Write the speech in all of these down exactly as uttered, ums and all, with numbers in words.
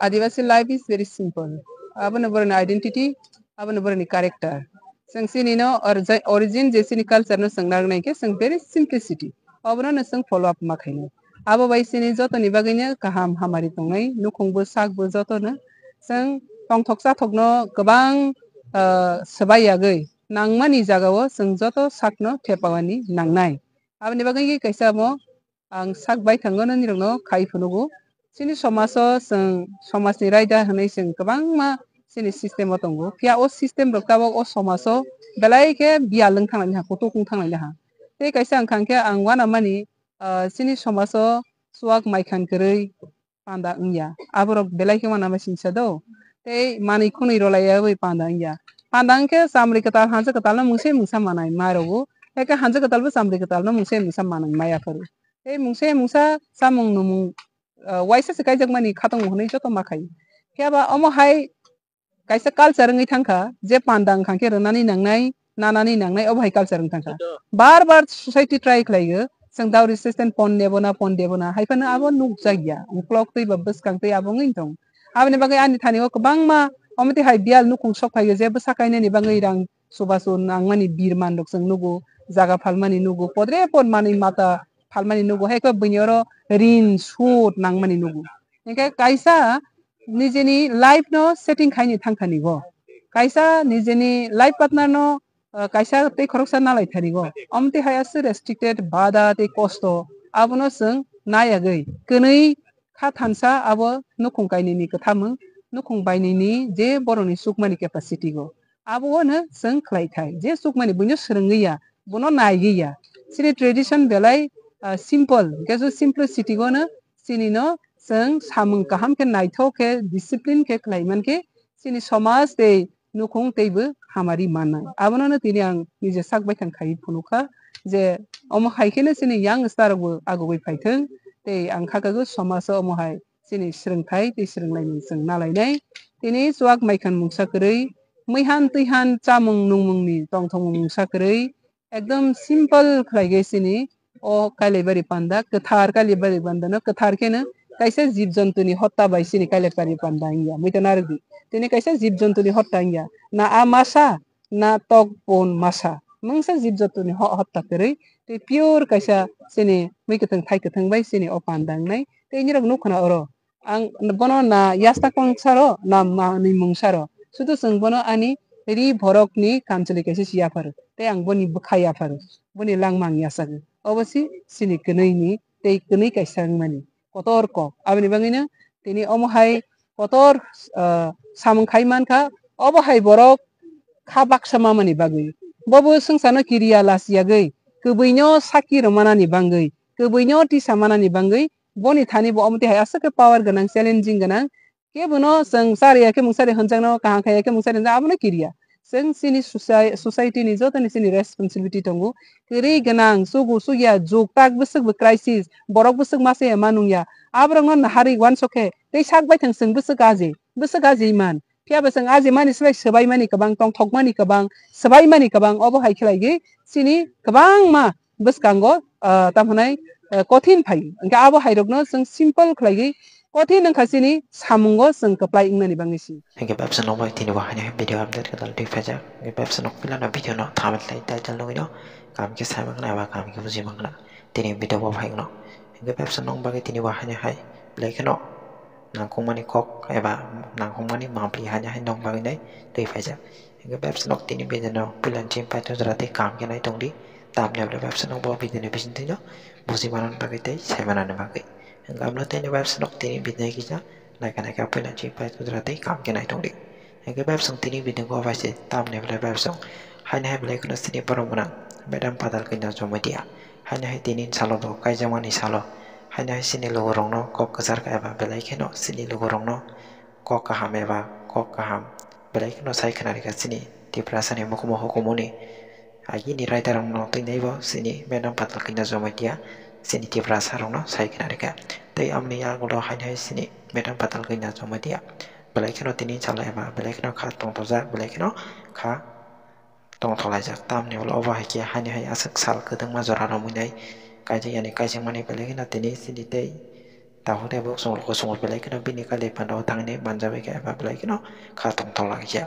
Adivasi life is very simple. Abono boroni identity, abono boroni character. Chwng chini no origi-, origin je chini culture no chwng narwk nai khe chwng very simplicity. Obono no chwng follow up ma khainai. Abo bai chini joto ni bagwi no kaham hamari tongnai, nukhung bo sak bo joto no. Chwng tongthok chathok no kwbang, ah, swbai yagwi nangmani jaga o chwng joto sak no thepawani nangnai. Aboni bagwi kaisa mo ang sak baithang no nini rok no khai phunugo. Chini somaj o chwng somaj ni raida hwnwi chwng kwbangma chini system o tongo. Phiya o system rok tabok o somaj o belai khe biyal wng thang laini ha, kutuk wng thang laini ha. Tei kaisa wng kha khe ang uanamani, ah, chini somaj o chuak maikhan kwrwi panda wngya. Aborok belai khe uanama singsa do. Tei manwi khwnwi rwlaiya bai panda wngya. Panda wngkhe chamri kwtal, hansa kwtal no mungsa mungsa manai mai rwo. Eke hansa kwtal bo chamri kwtal no mungsa mungsa manwi maya phuru. Tei mungsa mungsa chamung numung, ah, waisa se kaijakmani khatung hwnwi joto ma khai. Phiya ba omo hai kaisa culture wngwi thang kha, je panda wng kha khe rwnani nangnai, nanani nangnai, obo hai culture wng thang kha. Bar bar society try khlai o, chwng dowry system pon nebo na, pon debo na, hai phano abo nukjak ya, uklok twi ba bwskang twi abo wngwi tong. Aboni bagwi ani thani o kwbangma omo twi hai biyal nukhung sok phai o, je bwsa kainani bagwi rang chubachu nangmani birman rok chwng nugo, jaga phalmani nugo, podre pod manwi mata phalmani nugo, hai khe buini oro rin sud nangmani nugo. Hinkhe kaisa nijeni life no setting khaini thang thani go. Kaisa nijeni life partner no, uh, kaisa tei khoroksa nalai thani go. Omtwi hai aswk restricted, bada tei kosto abono chwng nayagwi kwnwi kha thansa abo nukhung kainwini kwthamung, nukhung bainwini je borokni chukmani capacity go. Abo no chwng khlai thai. Je chukmani buino swrwngwi ya, bono naiwi ya. Chini tradition belai, ah, simple, hwnkhe je simplicity go no chini no chwng samung kaham khe naithok khe discipline khe khlai man khe chini somaj tei nukhung teibo hamari mannai. Abono no tini ang nije sak baithang khai phunukha je omo hai kheno chini young star rok bo agugwi phaithwng tei ang kha kago somaj o omo hai chini swrwngthai tei swrwnglaimung chwng nalainai. Tini chuak maikhan mungsa kwrwi, muihan twihan chamung nungmungni tongthokmung mungsa kwrwi, ekdom simple khlaigwi chini o Kailaibari panda, kwthar Kailaibari panda no kwthar kheno kaisa jib jontuni hotta bai chini Kailaibari panda wngya, muitu narwkdi. Tini kaisa jib jontuni hotta wngya, na a masa, na tok pon masa. Mungsa jib jontuni ho-, hotta kwrwi, tei pure kaisa chini mui kwthwng thai kwthwng bai chini o panda wngnai. Tei nirok nukha na oro. Ang bono na yasta kong saro, na manwi mung saro. Sudu chwng bono ani ri borokni kanchwlwi kaisa si yapharo. Tei ang boni bwkha yapharo. Boni langma ang yasagwi. Obo si chini kwnwi ni tei kwnwi kaisa wngmani. Kotor kok. Aboni bagwino tini omo hai kotor, ah, samung khai mankha. Obo hai borok kha baksa mamani bagwi. Bobo swngcharno kiriya lachiyagwi. Kwbwino saki rwmanani bangwi. Kwbwino tisa manani bangwi. Boni thani bo omo twi hai aswk khe power gwnang, challenging gwnang. Kebono chwng chariya khe mungsari hwnjakno, kaham khaiya khe mungsari hwnjak, abono kiriya. Chwng chini soci-, society ni jotoni chini responsibility tongo. Kwrwi gwnang, chugu chukya, jug tak bwswk bo crisis, borok bwswk masa ya ma nungya. Aborokno naharwi uansuk khe, tei sak baithang chwng bwswk aji, bwswk aji man. Phiya bo chwng aji mani swbai swbai mani kwbang, tongthok mani kwbang, swbai mani kwbang, obo hai khlaigwi chini kwbangma bwskango, ah, tamo hwnai, ah, kothin phaio. Hwnkhe abo hairokno chwng simple khlaigwi kothin wngkha chini samungo chwng kwplai wngnani bagwi si. Hwnkhe bebsa nokbai tini bo haino hai video update kwtal twi phaijak. Hwnkhe bebsa nok pilano video no thumbnail tei title nugwino kaham khe sai mankha eba kaham khe buji mankha tini video bo phaikno. Hwnkhe bebsa nok bagwi tini bo haino hai belai kheno nangkukmani kok eba nangkukmani mangpli haino hai nok bagwi nai twi phaijak. Hwnkhe bebsa nok tini video no puila ni simi paithak jora tei kaham khe nai tongdi. Tamni abo bebsa nok bo video ni bisingtwi no buji manani bagwi tei sai manani bagwi. Hwnkhe abo no tini bebsa nok tini video kisa naikha naikha puila ni simi paithak jora tei kaham khe nai tongdi. Hwnkhe bebsa tini video bo bai se tamni abo bebsa haino hai belai kheno chini borok gwnang Madam Patal Kanya Jamatia. Haino hai tini salo bo kaijakmani salo haino hai chini lukurokno kok kwchar kha eba belai kheno chini lukurokno kok kaham eba kok kaham belai kheno sai khna rikha chini Tiprasani mukumu hukumuni agini raidarokno twi naibo chini Madam Patal Kanya Jamatia chini Tiprasarokno sai khna rikha. Tei amoni yagulo haino hai chini Madam Patal Kanya Jamatia belai kheno tini salo eba belai kheno kha tongthokjak belai kheno kha tongthok laijak. Tamni ulo obo hai khe haino hai aswk sal kwbangma jora romwi nai kaijak yani kaijakmani belai kheno tini chini tei Tabuk tei bo chwng logo chwng belai kheno bini kali phano thangni manjabai khe eba belai kheno kha tongthok langya.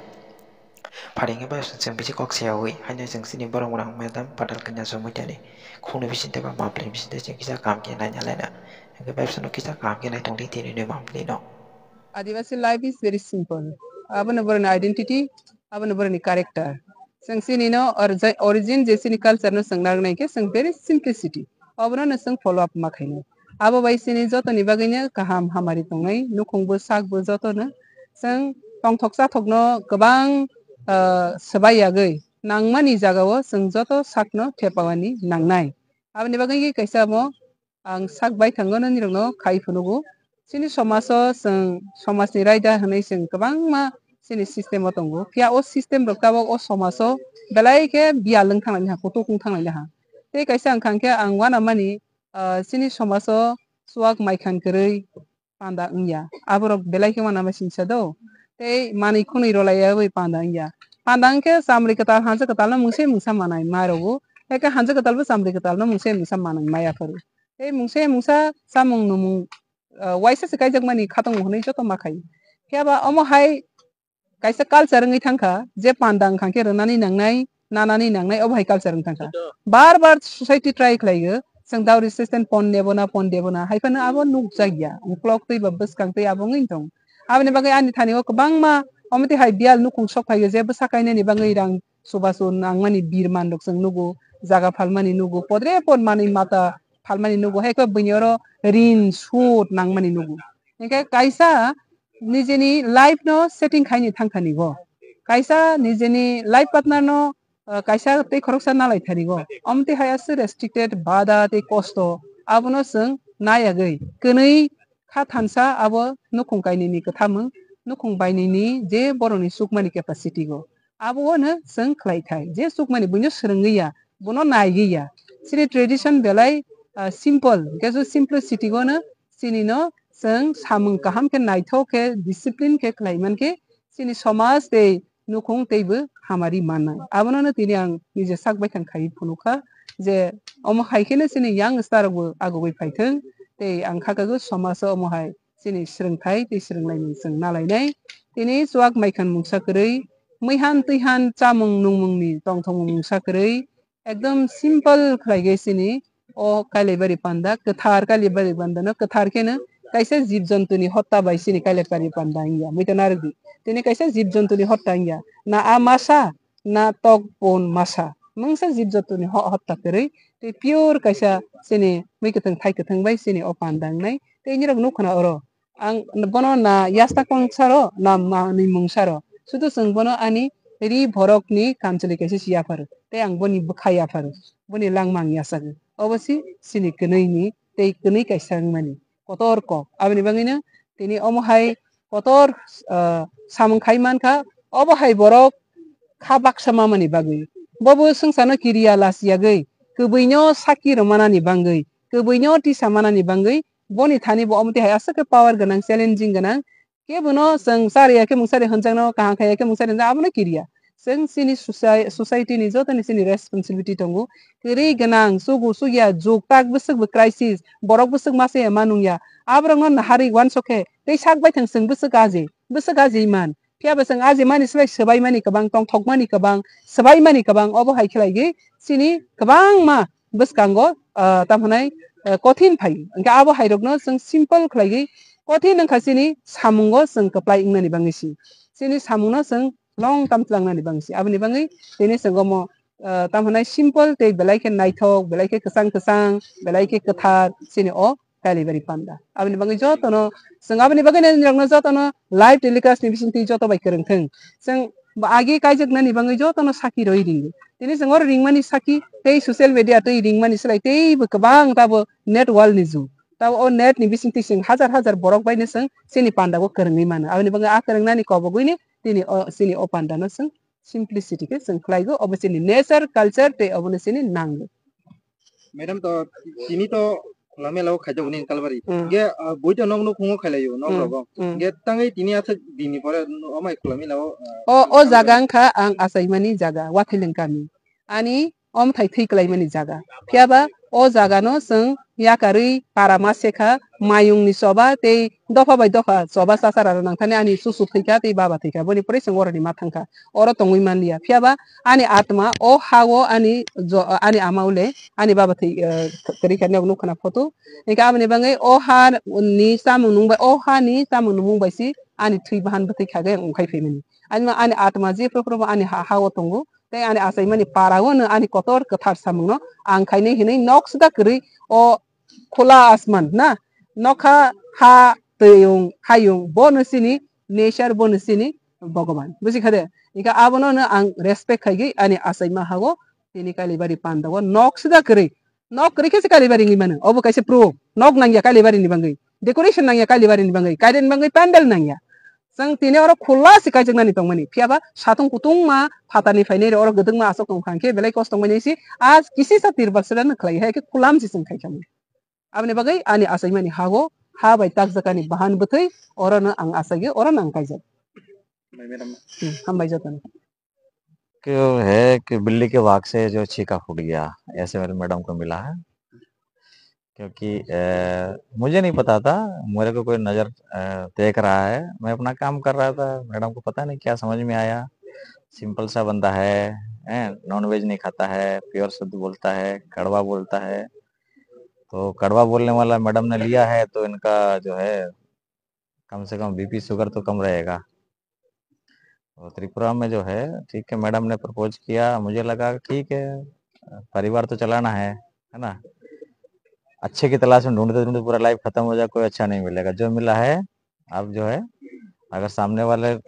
Pharingwi bai chwng bisi kok sayawi haino chwng chini borok rang madam padal kanya somoi tani khungni bisingtwi ba mapli bisingtwi chwng kisa kaham khe naina laina. Hwnkhe bai phano kisa kaham khe naitongdi tini ni mapli no. Adivasi life is very simple. Abono boroni identity, abono boroni character. Chwng chini no origi-, origin je chini culture no chwng narwk nai khe chwng very simplicity. Obono no chwng follow up ma khainai. Abo bai chini jotoni bagwi no kaham hamari tongnai, nukhung bo sak bo joto no. Chwng tongthok chathok no kwbang, ah, swbai yagwi nangmani jaga o chwng joto sak no thepawani nangnai. Aboni bagwi kaisa mo ang sak baithang no nini rok no khai phunukgo. Chini somaj o chwng somaj ni raida hwnwi chwng kwbangma chini system o tongo. Phiya o system rok tabok o somaj o belai khe biyal wng thang laini ha, kutuk wng thang laini ha. Tei kaisa wng kha hwnkhe ang uanamani, ah, chini somaj o chuak maikhan kwrwi panda wngya. Aborok belai khe uanama singsa do. Tei manwi khwnwi rwlaiya bai panda wngya. Panda wngkhe chamri kwtal, hansa kwtal no mungsa mungsa manai mai rogo. Haikhe hansa kwtal bo chamri kwtal no mungsa mungsa manwi mai aphuru. Tei mungsa mungsa chamung numung, ah, uaisa se kaijakmani khatungma hwnwi joto ma khai. Phiya ba omo hai kaisa culture wngwi thangkha, je panda wngkha khe rwnani nangnai, nanani nangnai, obo hai culture wngwi thangkha. Bar bar society try khlaiyo, chwng dowry system pon nebo na, pon debo na, hai phano abo nukjakya, uklok twi ba bwskang twi abo wngwi tong. Aboni bagwi ani thani o kwbangma, omo twi hai biyal nukhung sok phaiyo, je bwsa kainani bagwi rang chubachu nangmani birman rok chwng nugo, jaga phalmani nugo, podre pod manwi mata phalmani nugo, hai khe buini oro rin sud nangmani nugo. Hinkhe kaisa nijini life no setting khaini thangthani go. Kaisa nijini life partner no, uh, kaisa tei khoroksa nalai thani go. Omtwi hai aswk restricted, bada tei kosto abono chwng nayagwi kwnwi kha thansa abo nukhung kainwini kwthamung, nukhung bainwini je borokni chukmani capacity go. Abo no chwng khlai thai. Je chukmani buino swrwngwi ya, bono naiwi ya. Chini tradition belai, ah, simple, hwnkhe so simplicity go no chini no chwng samung kaham khe naithok khe discipline khe khlai man khe chini somaj tei nukhung teibo hamari mannai. Abono no tini ang nije sak baithang khai phunukha je omo hai kheno chini young star rokbo agugwi phaithwng tei ang khakago somaj o omo hai chini swrwngthai tei swrwnglaimung chwng nalainai. Tini chuak maikhan mungsa kwrwi, muihan twihan chamung nungmungni tongthokmung mungsa kwrwi, ekdom simple khlaigwi chini o Kailaibari panda, kwthar Kailaibari panda no kwthar kheno kaisa jib jontuni hotta bai chini Kailaibari panda wngya, muitu narwkdi. Tini kaisa jib jontuni hotta wngya, na a masa, na tok pon masa, mungsa jib jontuni ho-, hotta kwrwi, tei pure kaisa chini mui kwthwng thai kwthwng bai chini o panda wngnai. Tei nirok nukha na oro, ang bono na yasta kong saro, na manwi mung saro. Sudu chwng bono ani ri borok ni kamchwlwi kaisa si yapharo. Tei ang boni bwkha yapharo. Boni langma ang yachago. Obo si chini kwnwi ni tei kwnwi kaisa wngmani. Kotor kok. Aboni bagwi no tini omo hai kotor, ah, samung khai mankha. Obo hai borok kha baksa mamani bagwi. Bobo swngcharno kiriya lachiyagwi. Kwbwino saki rwmanani bangwi. Kwbwino tisa manani bangwi. Boni thani bo omo twi hai aswk khe power gwnang, challenging gwnang. Kebono chwng chariya khe mungsari hwnjakno, kaham khaiya khe mungsari hwnjakno, abono kiriya. Chwng chini soci-, society ni jotoni chini responsibility tongo. Kwrwi gwnang, chugu chukya, jug tak bwswk bo crisis, borok bwswk masa ya ma nungya. Aborokno naharwi uansuk khe tei sak baithang chwng bwswk aji, bwswk aji man. Phiya bo chwng aji mani swbai swbai mani kwbang, tongthok mani kwbang, swbai mani kwbang, obo hai khlai gwi chini kwbangma bwskango, ah, tamo hwnai, ah, kothin phai. Hwnkhe abo hai rokno chwng simple khlai gwi kothin wngkha chini samungo chwng kwplai wngnani bagwi si. Chini samungno chwng long term tlangnani bagwi si. Aboni bagwi tini chwng omo, ah, tamo hwnai simple tei belai khe naithok, belai khe kwchang kwchang, belai khe kwthar chini o Kailaibari panda. Aboni bagwi jotono, chwng aboni bagwi nini rokno jotono live telecast ni bisingtwi joto bai kwrwng thwng. Chwng bo agi kaijaknani bagwi jotono saki rwi ringo. Tini chwng oro ringmani saki tei social media twi ringmani slai teibo kwbang tabo net world ni jug. Tabo o net ni bisingtwi chwng hajar hajar borok bai no chwng chini panda o kwrwngwi mano. Aboni bagwi a kwrwngnani kobogwi ni tini o, chini o panda no chwng simplicity khe chwng khlaigo, obo chini nature, culture tei obono chini nango. Madam to, tini to Khula Mela o khaijak nini Kalbari. Mm. Ge, ah, boi to nok nukhungo khailaio, nok Mm, rogo. Mm. Ge tangwi tini aswk dini pore no-, omai Khula Mela o, ah, O, o tangwi jaga wngkha ang achaimani jaga, Wathilang kami. Ani omo thai thwi kwlaimani jaga. Phiya ba o jaga no chwng yakarwi para ma se kha, mayung ni choba tei dopha bai dopha choba chachara rok nang thani ani chuchu thwi kha tei baba thwi kha, boni pore chwng oro ni ma thang kha, oro tongwi man liya. Phiya ba ani atma o ha o ani jo-, ani ama ule ani baba thwi, eh, kwrwi kha nok nukha na photo. Hingkhe aboni bagwi o ha ni chamung nung bai, o ha ni chamung nung bai si ani thwi bahan bwtwi kha khe wng khai phaimani. Ani, ani atma je phuru phuru bo ani ha, ha o tongo. Tei ani achaimani para o no ani kotor kwthar samung no ang khainai hinwi nok sida kwrwi o khula asman na nokha ha twi yung hayung bo no sini nature bo no sini Bhagavan. Buji kha de? Ika abono no ang respect khaigwi ani achaima ha o tini Kalibari panda o nok sida kwrwi. Nok kwrwi khe se Kalibari wngwi mano. Obo kaisa proof. Nok nangya Kalibari ni bangwi. Decoration nangya Kalibari ni bangwi. Kairwi ni bangwi pandal nangya. Chwng tini oro khula se kaijaknani tongmani. Phiya ba satung kutung ma phatar ni phainai oro gwdwkma aswk tong kha hwnkhe belai kosto wngmani si a kisisa tirbak sera no khlai hai khe khula se chwng khai kha mani. Aboni bagwi ani achaimani ha o ha bai takjakani bahan bwtwi oro no ang achai oro no ang kaijak. Hmm, hambai jotono. क्यों है कि बिल्ली के वाग से जो छीका फूट गया, ऐसे वाले मैडम को मिला है। क्योंकि, अ, मुझे नहीं पता था, मेरे को कोई नज़र, अ, देख रहा है। मैं अपना काम कर रहा था, मैडम को पता नहीं क्या समझ में आया। सिंपल सा बंदा है, हैं, नॉनवेज नहीं खाता है, प्योर शुद्ध बोलता है, कड़वा बोलता है। तो कड़वा बोलने वाला मैडम ने लिया है, तो इनका जो है, कम से कम बीपी शुगर तो कम रहेगा। तो त्रिपुरा में जो है, ठीक है, मैडम ने प्रपोज किया, मुझे लगा ठीक है, परिवार तो चलाना है, है ना? अच्छे की तलाश में ढूंढते ढूंढते पूरा लाइफ खत्म हो जाए, कोई अच्छा नहीं मिलेगा। जो मिला है, आप जो है, अगर सामने वाले, अ,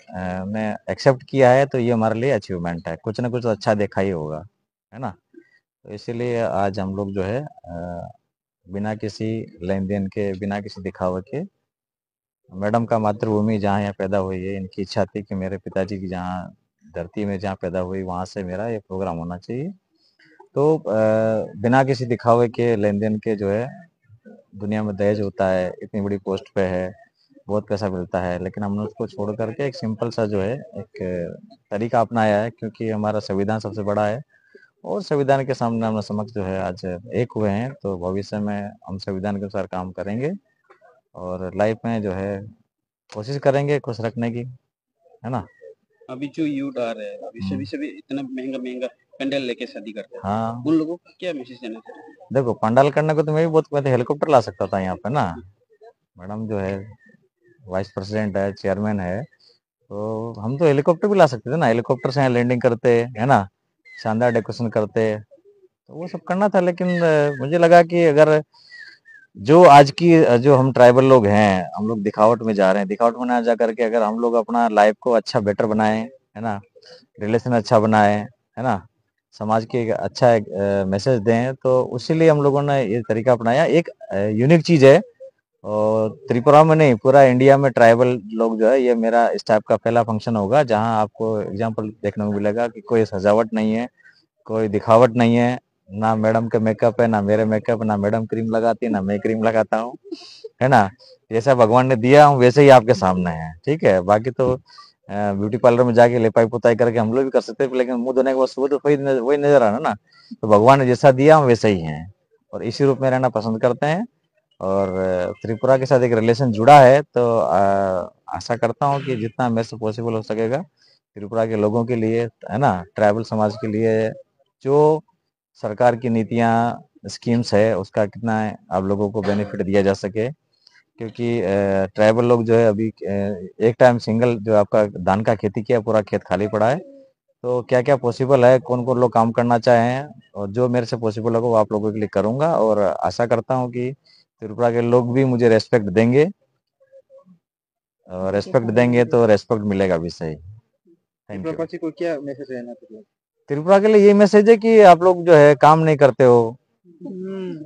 ने एक्सेप्ट किया है, तो ये हमारे लिए अचीवमेंट है, कुछ ना कुछ तो अच्छा देखा ही होगा, है ना? तो इसीलिए आज हम लोग जो है, अ, बिना किसी लेन देन के, बिना किसी दिखावे के, मैडम का मातृभूमि जहाँ यहाँ पैदा हुई है, इनकी इच्छा थी कि मेरे पिताजी की जहाँ धरती में जहाँ पैदा हुई, वहाँ से मेरा ये प्रोग्राम होना चाहिए। तो, अ, बिना किसी दिखावे के, लेन देन के जो है, दुनिया में दहेज होता है, इतनी बड़ी पोस्ट पे है, बहुत पैसा मिलता है, लेकिन हमने उसको छोड़ करके एक सिंपल सा जो है, एक तरीका अपनाया है, क्योंकि हमारा संविधान सबसे बड़ा है और संविधान के सामने हम समक्ष जो है, आज एक हुए हैं, तो भविष्य में हम संविधान के अनुसार काम करेंगे और लाइफ में जो है, कोशिश करेंगे खुश रखने की, है ना? अभी जो यूथ आ रहे हैं, अभी हम्म। सभी, सभी इतना महंगा, महंगा पंडाल लेके शादी करते हैं। हाँ। उन लोगों को क्या मैसेज देना चाहेंगे? देखो, पंडाल करने को तो मैं भी बहुत, मैं तो हेलीकॉप्टर ला सकता था यहाँ पे ना। मैडम जो है, वाइस प्रेसिडेंट है, चेयरमैन है, तो हम तो हेलीकॉप्टर भी ला सकते थे ना, हेलीकॉप्टर से यहाँ लैंडिंग करते, है ना, शानदार डेकोरेशन करते, तो वो सब करना था। लेकिन, अ, मुझे लगा कि अगर जो आज की, अ, जो हम ट्राइबल लोग हैं, हम लोग दिखावट में जा रहे हैं, दिखावट में ना जा करके अगर हम लोग अपना लाइफ को अच्छा, बेटर बनाएं, है ना, रिलेशन अच्छा बनाएं, है ना, समाज के एक अच्छा एक, अ, मैसेज दें, तो उसी लिए हम लोगों ने ये तरीका अपनाया। एक, अ, यूनिक चीज़ है और त्रिपुरा में नहीं, पूरा इंडिया में ट्राइबल लोग जो है, ये मेरा इस टाइप का पहला फंक्शन होगा, जहाँ आपको एग्जाम्पल देखने को मिलेगा कि कोई सजावट नहीं है, कोई दिखावट नहीं है, ना मैडम का मेकअप है, ना मेरा मेकअप, ना मैडम क्रीम लगाती है, ना मैं क्रीम लगाता हूँ, है ना? जैसा भगवान ने दिया, हम वैसे ही आपके सामने हैं, ठीक है? बाकी तो, अ, ब्यूटी पार्लर में जाके लिपाई पुताई करके हम लोग भी कर सकते हैं, लेकिन मुंह धोने के बाद सुबह तो वही नज-, वही नजर आना ना। तो भगवान ने जैसा दिया, हम वैसे ही हैं और इसी रूप में रहना पसंद करते हैं। और त्रिपुरा के साथ एक रिलेशन जुड़ा है, तो, अ, आशा करता हूँ कि जितना मेरे से पॉसिबल हो सकेगा, त्रिपुरा के लोगों के लिए, है ना, ट्राइबल समाज के लिए जो सरकार की नीतियाँ, स्कीम्स है, उसका कितना आप लोगों को बेनिफिट दिया जा सके, क्योंकि, अ, ट्राइबल लोग जो है अभी, अ, एक टाइम सिंगल जो आपका धान का खेती किया, पूरा खेत खाली पड़ा है। तो क्या-क्या पॉसिबल है, कौन-कौन लोग काम करना चाहें, और जो मेरे से पॉसिबल होगा, वो आप लोगों के लिए करूँगा, और आशा करता हूँ कि त्रिपुरा के लोग भी मुझे रेस्पेक्ट देंगे, और रेस्पेक्ट देंगे तो रेस्पेक्ट मिलेगा भी सही। Thank you. त्रिपुरावासी को क्या मैसेज है ना त्रिपुरा? त्रिपुरा के लिए ये मैसेज है कि आप लोग जो है, काम नहीं करते हो। हम्म।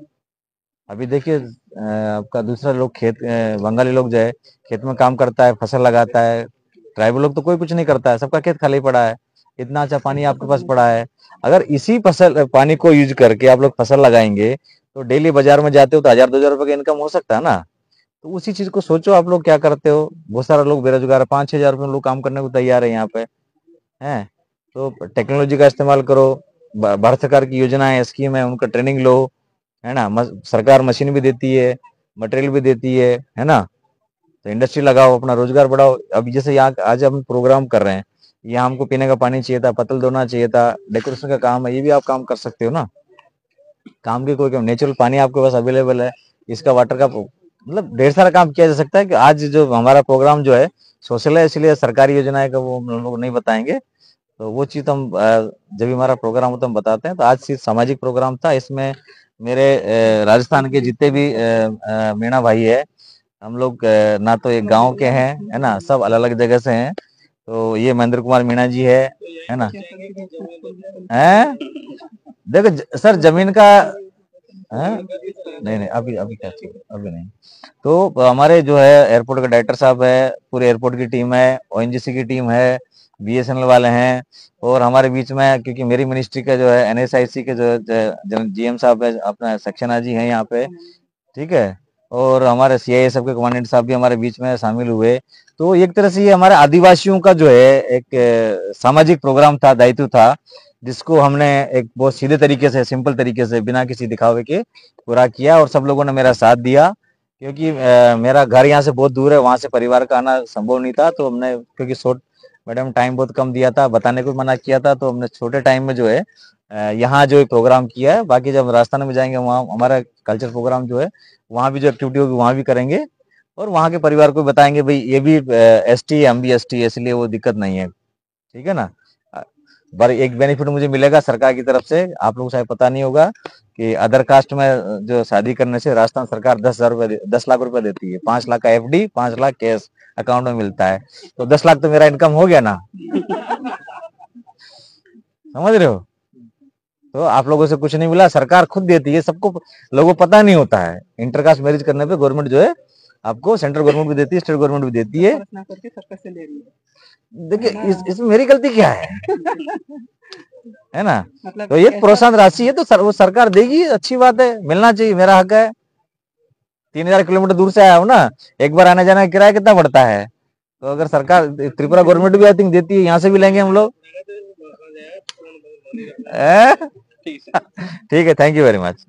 अभी देखिए, अ, आपका दूसरा लोग खेत, अ, बंगाली लोग जो है, खेत में काम करता है, फसल लगाता है, ट्राइबल लोग तो कोई कुछ नहीं करता है, सबका खेत खाली पड़ा है, इतना अच्छा पानी आपके पास पड़ा है। अगर इसी फसल, पानी को यूज़ करके आप लोग फसल लगाएंगे, तो डेली बाजार में जाते हो तो हज़ार दो हज़ार रुपये का इनकम हो सकता है ना। तो उसी चीज़ को सोचो, आप लोग क्या करते हो? बहुत सारा लोग बेरोजगार है, पाँच छः हज़ार रुपये में लोग काम करने को तैयार है यहाँ पे, हैं? तो टेक्नोलॉजी का इस्तेमाल करो, ब- भारत सरकार की योजनाएं, स्कीम है, उनका ट्रेनिंग लो, है ना। मस- सरकार मशीन भी देती है, मटेरियल भी देती है, है ना। तो इंडस्ट्री लगाओ, अपना रोजगार बढ़ाओ। अब जैसे यहाँ आज हम प्रोग्राम कर रहे हैं, यहाँ हमको पीने का पानी चाहिए था, पत्तल धोना चाहिए था, डेकोरेशन का काम है, ये भी आप काम कर सकते हो ना। काम की कोई कमी, नेचुरल पानी आपके पास अवेलेबल है, इसका वाटर का, मतलब, ढेर सारा काम किया जा सकता है। कि आज जो हमारा प्रोग्राम जो है सोशल है, इसलिए सरकारी योजनाएं का वो हम लोग नहीं बताएंगे। तो वो चीज़ तो हम, अ, जब भी हमारा प्रोग्राम होता है, हम बताते हैं। तो आज सिर्फ सामाजिक प्रोग्राम था, इसमें मेरे, अ, राजस्थान के जितने भी, अ, अ, मीणा भाई है, हम लोग, अ, ना तो एक गांव के हैं, है ना, सब अलग अलग जगह से हैं। तो ये महेंद्र कुमार मीणा जी है, है ना? हैं? देखो ज- सर, जमीन का, हैं? नहीं, नहीं, अभी अभी क्या चाहिए, अभी नहीं। तो हमारे जो है एयरपोर्ट का डायरेक्टर साहब है, पूरे एयरपोर्ट की टीम है, ओएनजीसी की टीम है, बीएसएनएल वाले हैं, और हमारे बीच में, क्योंकि मेरी मिनिस्ट्री का जो है, एनएसआईसी के जो है, ज- जन जीएम साहब है, अपना सक्सेना जी हैं यहाँ पे, ठीक है, और हमारे सीआईएसएफ के कमांडेंट साहब भी हमारे बीच में शामिल हुए। तो एक तरह से ये हमारे आदिवासियों का जो है एक, अ, सामाजिक प्रोग्राम था, दायित्व था, जिसको हमने एक बहुत सीधे तरीके से, सिंपल तरीके से, बिना किसी दिखावे के पूरा किया, और सब लोगों ने मेरा साथ दिया। क्योंकि, अ, मेरा घर यहाँ से बहुत दूर है, वहाँ से परिवार का आना संभव नहीं था, तो हमने, क्योंकि शॉर्ट, मैडम, टाइम बहुत कम दिया था, बताने को मना किया था, तो हमने छोटे टाइम में जो है, अ, यहाँ जो है प्रोग्राम किया है। बाकी जब राजस्थान में जाएंगे, वहाँ हमारा कल्चर प्रोग्राम जो है, वहाँ भी जो एक्टिविटी होगी, वहाँ भी करेंगे, और वहाँ के परिवार को बताएंगे, भाई, ये भी एसटी है, हम भी एसटी है, इसलिए वो दिक्कत नहीं है, ठीक है ना। अ, पर एक बेनिफिट मुझे मिलेगा सरकार की तरफ से, आप लोगों को शायद पता नहीं होगा कि अदर कास्ट में जो शादी करने से राजस्थान सरकार दस हजार रुपये दे- दस लाख रुपए देती है, पाँच लाख का एफडी, पाँच लाख कैश अकाउंट में मिलता है। तो दस लाख तो मेरा इनकम हो गया ना। समझ रहे हो? तो आप लोगों से कुछ नहीं मिला, सरकार खुद देती है सबको। लोगों को पता नहीं होता है, इंटर कास्ट मैरिज करने पे गवर्नमेंट जो है, आपको सेंट्रल गवर्नमेंट भी देती है, स्टेट गवर्नमेंट भी देती है। खर्च ना करके सबका से ले रही है। देखिए, इस, इसमें मेरी गलती क्या है? है ना? मतलब तो ये प्रोत्साहन राशि है, तो सर, वो सरकार देगी, अच्छी बात है, मिलना चाहिए, मेरा हक है। तीन हजार किलोमीटर दूर से आया हूँ ना, एक बार आने जाने का किराया कितना पड़ता है? तो अगर सरकार, त्रिपुरा गवर्नमेंट भी, आई थिंक, देती है, यहाँ से भी लेंगे हम लोग। हैं? ठीक है, थैंक यू वेरी मच।